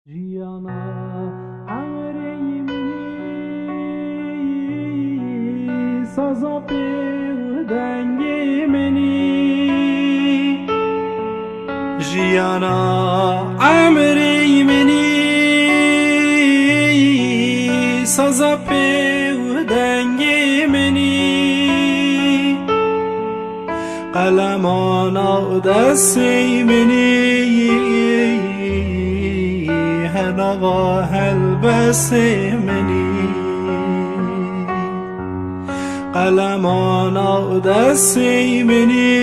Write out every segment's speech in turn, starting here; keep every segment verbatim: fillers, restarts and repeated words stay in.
Jiyana emrê min î, saza pê û dengê min î. Jiyana emrê min î, saza pê û dengê min î. Qelema nav destê min î, her nava helbestê min î. Qelema nav destê min î,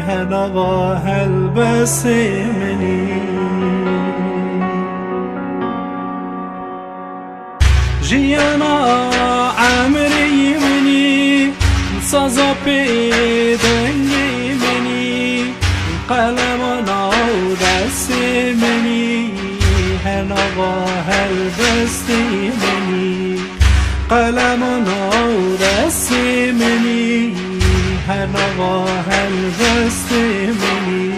her nava helbestê min î. Jiyana emrê min î, saza pê dengê min î. Qelema nav destê min î, her nava helbestê min î. Qelema nav destê min î, her nava helbestê min î.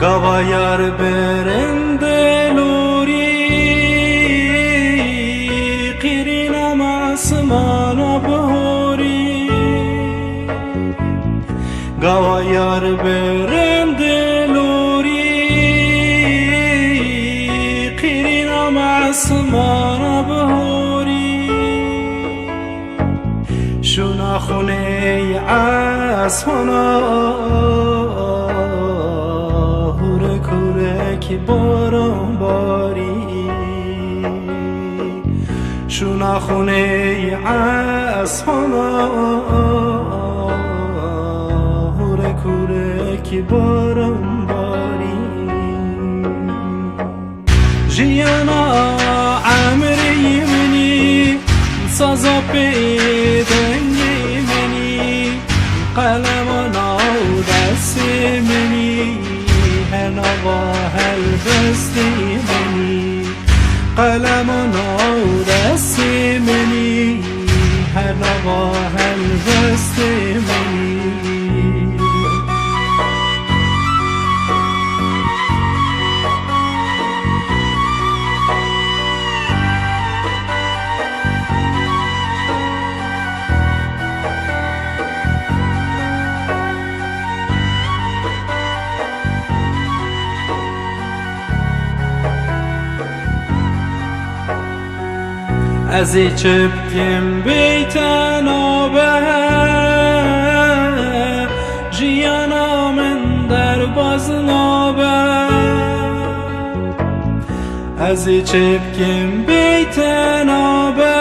Gava yar berende lorî, qîrîna masmana bihorî. Gava yar berende lorî, qîrîna masmana bihorî. Şûna xûnê esmana, hûrek hûrek baran barî. Şûna xûnê esmana, hûrek hûrek baran barî. Jiyana emrê min î, saza pê dengê min î. Qelema nav destê min î, her nava helbestê min î. Qelema nav destê min î, her nava helbestê min î. Ez ê çi bikim bê te nabe, jiyana min derbaz nabe. Ez ê çi bikim bê te nabe,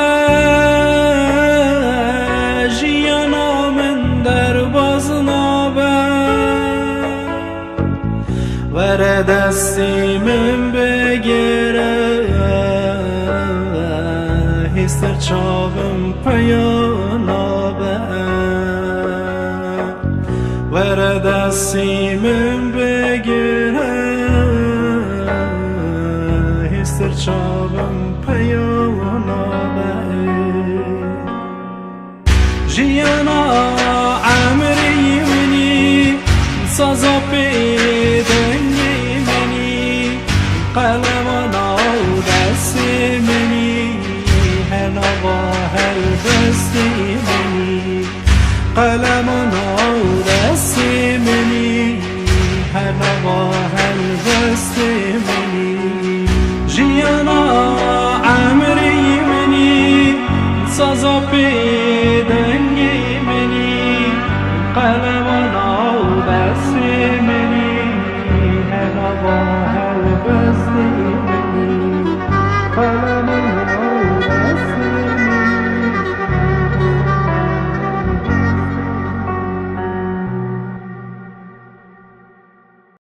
jiyana min derbaz nabe. Were destê min bigire, hêstir çavim peya nabe. Were destê min bigire, hêstir çavim